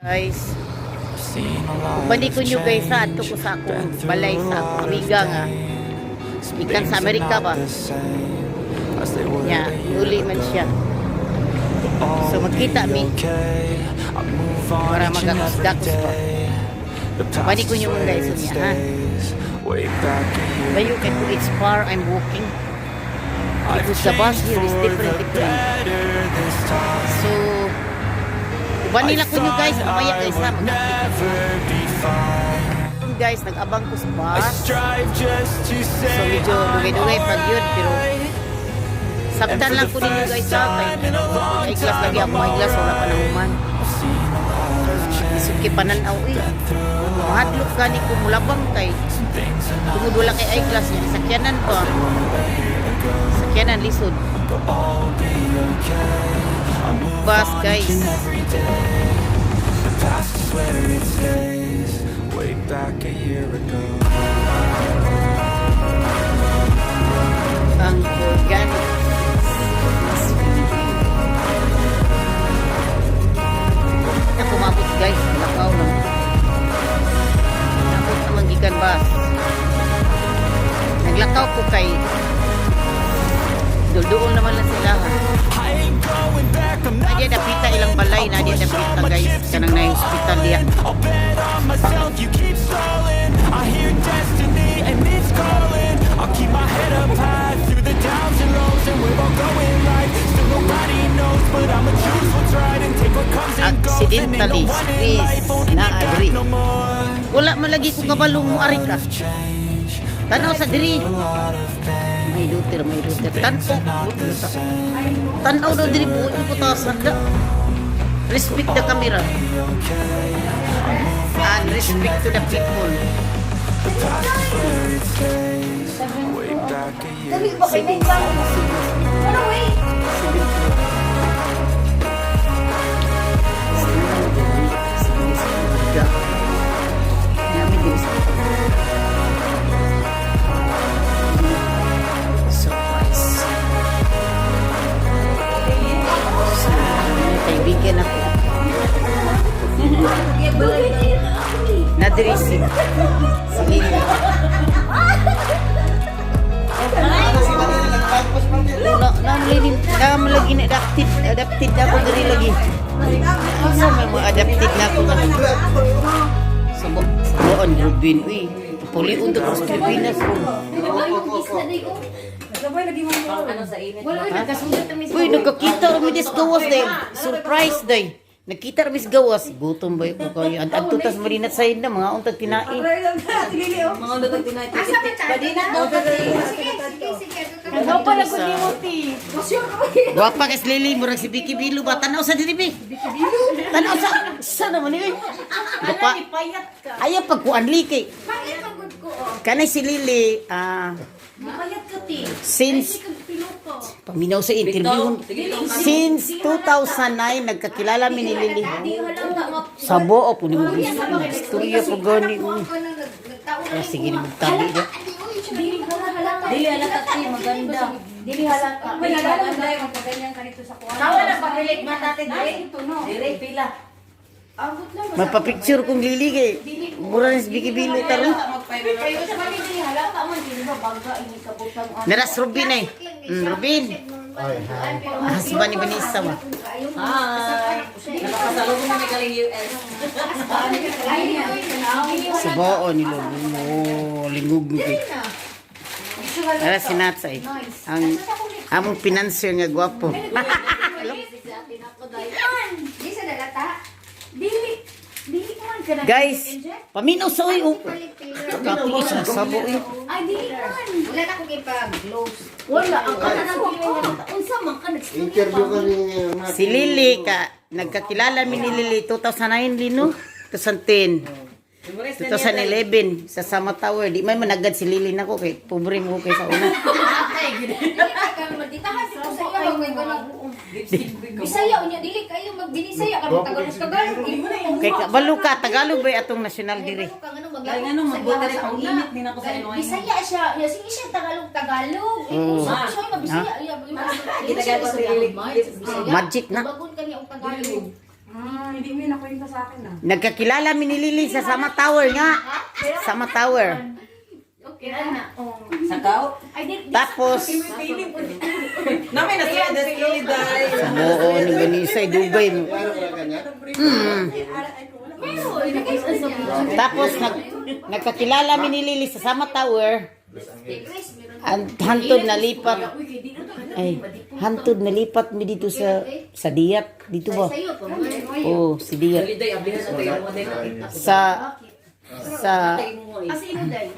Guys, balik ko nyo guys sa ato ko sa akong balay sa akong amiga nga ikan sa Amerika ba. Nya, uli man siya. So magkita mi para magakos-dakos pa. Balik ko nyo mga guys niya ha. Bayo kay ko it's far I'm walking. Because the bus here is different different. So uban nila ko nyo guys, mamaya guys ha. Guys, nag-abang ko sa bus. So medyo dugay-dugay pag yun, pero sabtan lang ko ninyo guys ha. Kay ay glass lagi ako, ay glass wala pa na human. Isuki pananaw eh. Mahadlok gani ko mulabang kay tungod wala kay eyeglass niya. Sakyanan pa. Sakyanan lisod. Bus guys. Way back a year ago. Ang organic na kumabot guys, lakaw lang. Nabot naman gikan bus. Naglakaw ko kay dulduol naman lang sila ha. Nadia dapita ilang balay, nadia dapita guys, kanang na hospital diya. I'll bet on myself, you keep stalling. I hear destiny and it's calling. I'll keep my head up high through the downs and lows. And we're all going live. Still nobody knows, but I'ma choose what's right and take what comes and goes. And ain't no Accidentally, one in please, life holding me na back agree. no more. Wala man lagi ko kabalong mo ari ka. Change, Tanaw sa diri. a lot of pain. May looter, may looter. Tanaw. Tanaw daw diri po ko ta sanda. Respect the camera. And respect to the people. The past is where it stays. Way back a year Dali ba kayo ba? Ano wait? Surprise. So, may kaibigan ako. Nadiri si Lily. Na lagi na lagi na adapted adapted na ako diri lagi. Asa may mga adapted na ako nga. Sa buon Rubin uy. Puli untuk sa Pilipinas. Uy, nagkakita ra mi dis gawas day. Surprise day. Nagkita ra mi sa gawas. Gutom ba ko kayo? At adto tas marinat sa na mga untag tinai. Sige, sige, sige. Gwapa kay si Lily, murag si Vicky Bilo ba? Tanaw sa diri bi. Tanaw sa sa naman ni. Gwapa. Ayaw pagkuan li kay. Bakit pagod ko oh? Kanay si Lily, Payat ka ti. since paminaw sa interview. Since 2009 nagkakilala mi ni Lily. Di halata ma. Sabo o po ni mo istorya po gani. Nagtaon Ah, sige na magtabi dia. Dili halata. Dili halata ti maganda. Dili halata. Dili maganda yung magkaganyan ka dito sa kuwan. Tawa na pakilig mata te dire. Dire pila. Abot lang. Mapapicture kong Lily kay mura na si Vicky Bilo karon. Kayo sa kami dili halata man dili ba bangga ini kabutang ano. Naras Rubin eh. Rubin. Husband ni Vanessa ba? Hi. Nakapasalubong kami galing US. Sa bao ni Lolo. Oh, lingog mo kay. Nara si Natsa eh. Ang among financer nga gwapo. Di sa dalata. Dili dili man ka na. Guys, paminaw sa uy. Oh. Palit tailor. Kapi sa sabo eh. Ay dili man. Wala na akong ipag-gloves. Wala ang kanang unsa man ka nag Interview ka ni Si Lily ka nagkakilala mi ni Lily 2009 lino 2010 2011 sa Sama Tower di may managad si Lily nako kay pobre mo kay sa una. Dili ka magditahan dito sa iya may ganang. Bisaya unya dili kayo magbinisaya ka Tagalog Tagalog. Kay kabalo ka Tagalog ba atong national diri. Ay ngano magbuta rin ang init ni nako sa inyo. Bisaya siya, ya sige siya Tagalog Tagalog. Eh, kung siya magbisaya, ya Bisaya. Magic na. Bagon kani og Tagalog. Ah, hindi mo yun nakwento sa akin ah. Nagkakilala mi ni Lily sa Sama Tower nga. Sama Tower. Okay na. Oh. Sakaw? Ay, di, di. Tapos, Namay na sila des Lily day. oo, ni Vanessa, dugay mo. Meron. Tapos, nagkakilala mi ni Lily sa Sama Tower. Ang hantod nalipat. Ay, hantod nalipat mi dito sa Diyat. Dito ba? Sa'yo po. Oh, si Diyat. Lily day, ablihan sa tayo mo day. Sa Kasi imo day.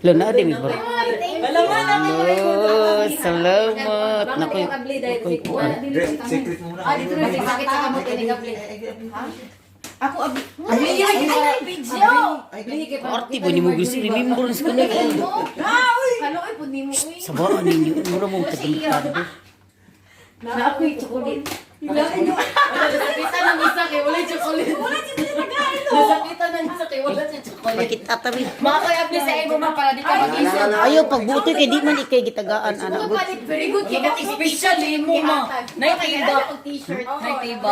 Lo na di mi bro. Wala man na Oh, salamat. Nakoy. Nakoy kuan. Secret muna. Ah, dito na sakit sa kamot ini gabli. Ako, abi. Ay, ay, ay, video. Arti ba ni mo gusto remembrance ko na. Kaloy pud nimo uy. Sabaan ninyo, mura mo tagamtado. Na ako'y chocolate. Nasakitan ng isa kay wala chocolate. Wala Nasakitan ng isa kay wala siya chocolate. Pakita tabi. Mga koy abli sa imo ma para di ka mag-isip. Ayaw pagbuto kay di man ikay gitagaan anak gud. Very good kay ka Special imo ma. Nay tiba. T-shirt. Nay tiba.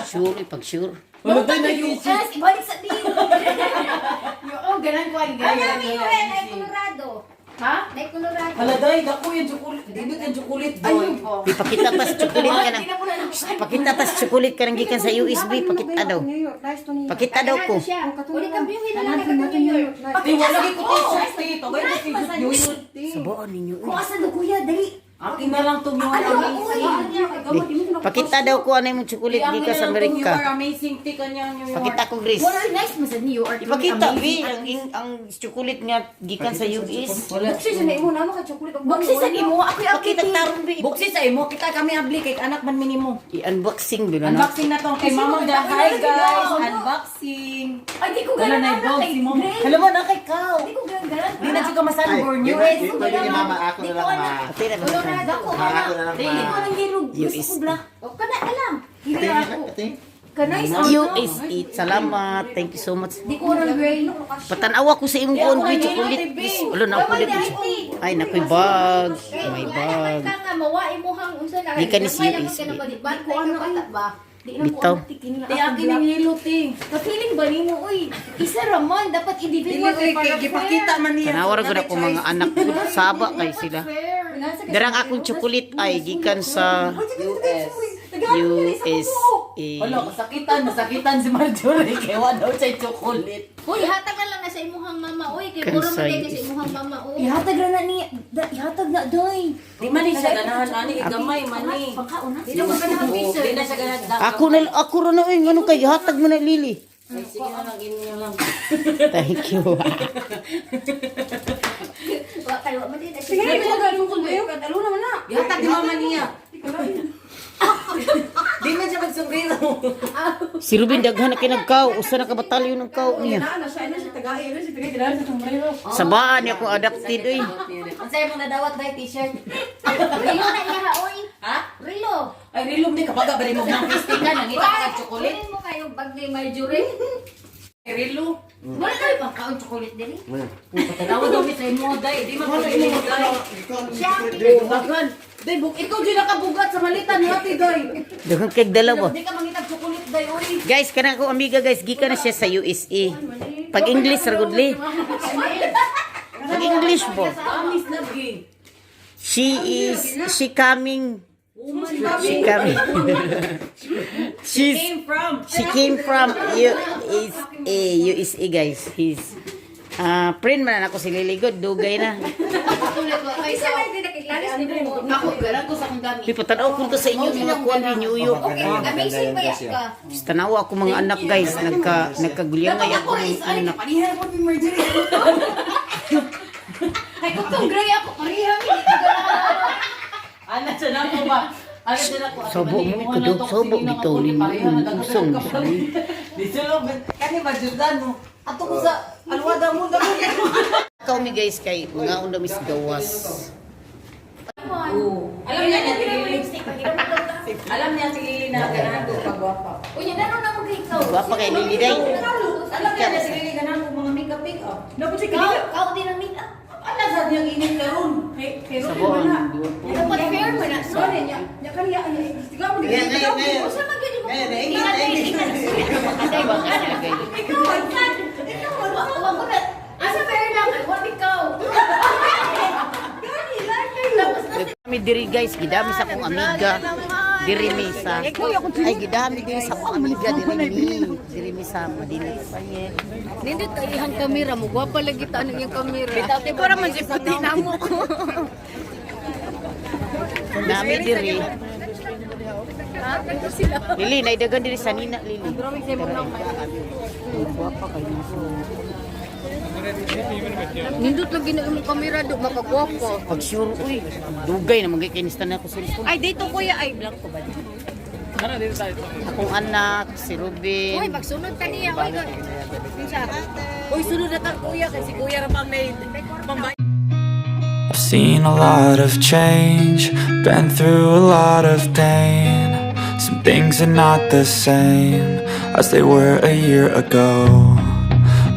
Sure, pag sure. Wala day nay t-shirt. US, ibalik sa di. Yo, ganan ko ay Ay, ganan. may UN. Ay, Colorado. Ha? Ay, Colorado. Wala day, dako yung chocolate. Dili yung chocolate day. Di pakita tas chocolate ka na. Pakita tas chocolate ka nang gikan sa USB, pakita daw. New York, nice to New York. Pakita daw ko. Siya. Uli ka biyuhin na lang ka New York. Di wala gyud ko t-shirt ti. Tagay ko t-shirt New York. Sabaan ninyo. Kung asa do kuya, dali. Akin na lang tong yung Ano amazing. Pakita daw ko ano yung chocolate gikan sa Amerika. You are amazing ti kanya New York. Pakita ko Grace. Wala nice man sa New York. Ipakita bi ang chocolate nga gikan sa US. Wala. Buksi sa imo na maka chocolate. Buksi sa imo, ako'y Pakita tarong bi. Buksi sa imo kita kami abli kay anak man minimo. I-unboxing bi na. Unboxing na to kay Mama da. Hi guys, unboxing. Ay, di ko Wala ganan na anak bog kay si Mama. Gray. Alam mo na kay Kao. Di ko ganan ganan. Di na jud ka masanborn Di US. pwede ni mama ako na lang ma. Ate na ba? Colorado. Ma ako na lang Di ma. ko nang gilog. Gusto ko black. O, kana na lang. Hindi ako. Ate, Kanay sa USA. Salamat. Thank you so much. Di ko nang gray. Patanawa ko sa imong kuon bi chocolate. Please. Wala na ako ulit. Ay nakoy bag. May bag. Ka nga mawa imuhang unsa na. Di ka ni si Gamay lang USA. ka na bantay ka bata ba? Di na ko Bitaw. anak ti kini Ti akin ning hilo ti. Ka-feeling ba nimo uy? Isa ra man dapat Dili individual oy kay gipakita man niya. Tanawa ra gud ako mga anak ko. Saba kay sila. Darang akong chocolate ay gikan sa US. USA. Wala kasakitan, masakitan si Marjorie kay wa daw siya chocolate. Uy, hatag na lang na sa imuhang mama oy kay Kan mura man sa kay sa USA. imuhang mama oy. Ihatag ra na ni, ihatag na doy. Di man ni siya ganahan ani gamay man ni. Pagkaon na. Dili ko ganahan t-shirt. Di na siya ganahan. Ako na ako ra na oy ngano kay hatag mo na Lily. Ay, sige na lang inyo lang. Thank you. Wa kay wa man din na Sige, siya. ko ganun ko New York. Alo naman na. Ihatag ni mama niya. Di man siya magsombrero. Si Ruben daghan na kay nagkaw, usa na ka batalyon ng kaw niya. Na na siya na siya tagay na siya tagay dinala sa sombrero. Sabaan niya akong adapted oy. Ang sayo mong nadawat dahil t-shirt. Rilo na iya ha oy. Ha? Rilo. Ay, rilom ni kapag ba rin mo ng pistika, nangita ka ng chocolate. Kunin mo kayo bag ni Marjorie. Ay, rilo. Wala kayo pang kaon chocolate diri. Patanawa daw mi sa imo, day. Di man pwede mo, day. Siya ang Daghan. Day, buk ikaw dyan nakabugat sa malitan, hati, day. Daghan kay dalawa. Di ka mangitag chocolate, day, oy. Guys, kanang akong amiga guys, gikan na siya sa USA. Pag English ra gud li. Pag English po. Amis na, gi. She coming. She coming. She's Came from. She came from USA, USA guys. He's friend man na ako si Lily Good, dugay na. chocolate wa kay Isa sa. lang din nakiklaris ni mo. Ako garan ko sa akong gamit. Uy, patanaw ko to sa inyo mga kuan ni New York. Okay, amazing ba ya ka? Tanawa ako mga anak guys, nagkagulyangay Dapat ako ako rin, mga ay, anak. panihan mo ni Marjorie. Ay kung tong gray ako pareha mi dito ganahan. Ana, siya na ako ba? Ana, siya na ako. Ate, Sabo mali, mo, imuha na ikadog, to, sabo, sige na, bitaw ako, ninyo, pareha na, daghan usong, ka pa. Di sila, kani ba, Jordan, mo? Ato ko sa alwada mo, dako. Ikaw mi guys kay mga unda mis gawas. Alam niya niya si Lily. Alam niya si Lily na ganahan ko pagwapa. Unya nano na mo kay ikaw. Gwapa kay Lily day. Alam niya niya si Lily ganahan ko mga makeup makeup. Dapat siya Kau kau din ang makeup. Alam sa niyang init karon. Kay Sa Ruben buon. man na. Dapat fair man na. Sorry, nya. Nya kaniya nya. Tiga mo Ngayon, ngayon, ngayon. Usa man gyud mo. Ngayon, naingit, naingit. Aday ba ka lagay? Ikaw man. Ikaw man. Wa ko na. Asa fair lang wa ikaw. Gani lang kayo. Kami diri guys, gidami sa akong amiga. Diri mi sa Ay, gidami diri sa akong amiga diri mi. Diri mi sa Madina. Nindot kay ihang kamera mo, gwapa lagi ta anong iyang kamera. Bitaw para man si puti namo. Nami diri. Lili, naidagan diri sa nina Lili. Gwapa kayo. Nindot lagi na imong kamera do makagwapa. Pag sure uy, dugay na magay kay na ako cellphone. Ay dito kuya ay blanco ba dito? Akong anak si Ruben. Uy, magsunod ta niya oy. Uy, sunod na ta kuya kay si kuya ra pang may pambay. I've seen a lot of change, been through a lot of pain. Some things are not the same as they were a year ago.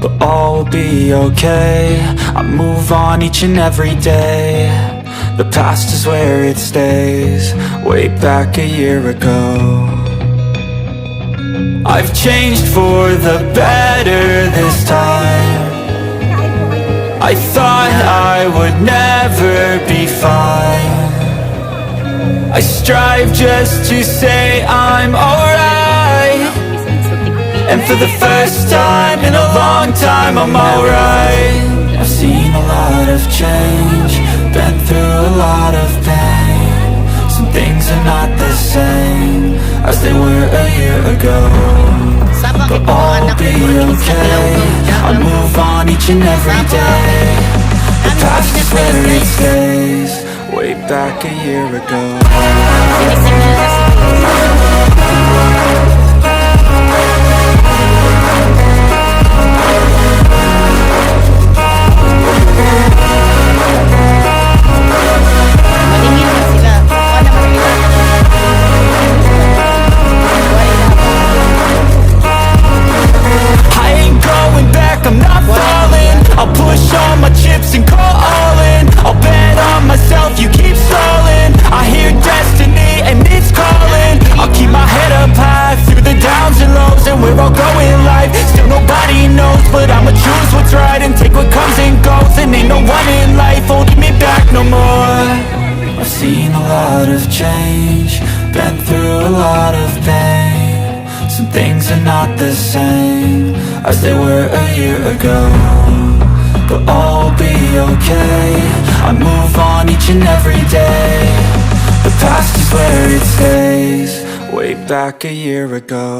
But all will be okay. I move on each and every day. The past is where it stays, way back a year ago. I've changed for the better this time. I thought I would never be fine. I strive just to say I'm alright. And for the first time in a long time, I'm alright. I've seen a lot of change, been through a lot of pain. Some things are not the same as they were a year ago. Saba kay But mga all anak will ko be murag inig sa okay. Bilawgaw. I move on each and every day. The past is where it stays. Way back a year ago. Sinisingil na si Maningil na sila. Wala man sila. Wala. I ain't going back, I'm not falling. I'll push all my chips and call all in. I'll bet on myself, you keep stalling. I hear destiny and it's calling. I'll keep my head up high through the downs and lows. And we're all going live, still nobody knows. But I'ma choose what's right and take what comes and goes. And ain't no one in life holding me back no more. I've seen a lot of change, been through a lot of pain. Some things are not the same as they were a year ago. But all will be okay. I move on each and every day. The past is where it stays. Way back a year ago.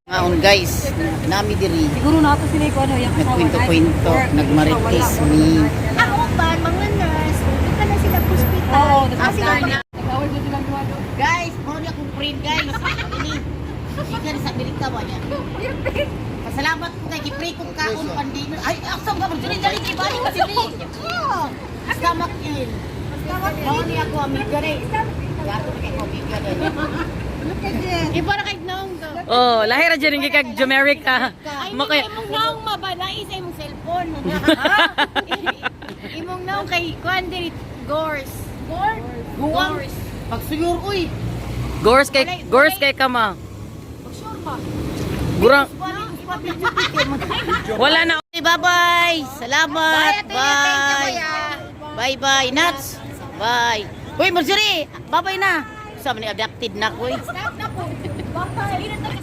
Ngaon guys, nami diri. Siguro na ato sila ko ano yang asawa. Nagkwento-kwento, nagmarites mi. Ang uban, mga nurse, punta na sila hospital. Oo, Ah, sila Nag-away ko silang duha. Guys, mao ni akong friend guys. Ini. Gikan sa Amerika ba niya? Pasalamat ko kay gipray kong kaon pandino. Ay, asa ka man dili dali kay balik ka dili. Stomach ill. Mao ni ako amiga re. Gato na kay ko amiga re. Iba ra kay naong do. Oh, lahi ra jud kay kag Jamaica. Ay, Makay hindi imong naong mabala isa imong cellphone. Imong naong kay kuan diri Gors. Gors? Guwang. Pagsuyor uy. Gors kay kama. Gurang wala na. Okay, bye-bye. Salamat. Bye. Bye-bye. Nuts. Bye. Uy, Marjorie, bye-bye na. Sa man adapted na ko. Stop na po. Bye.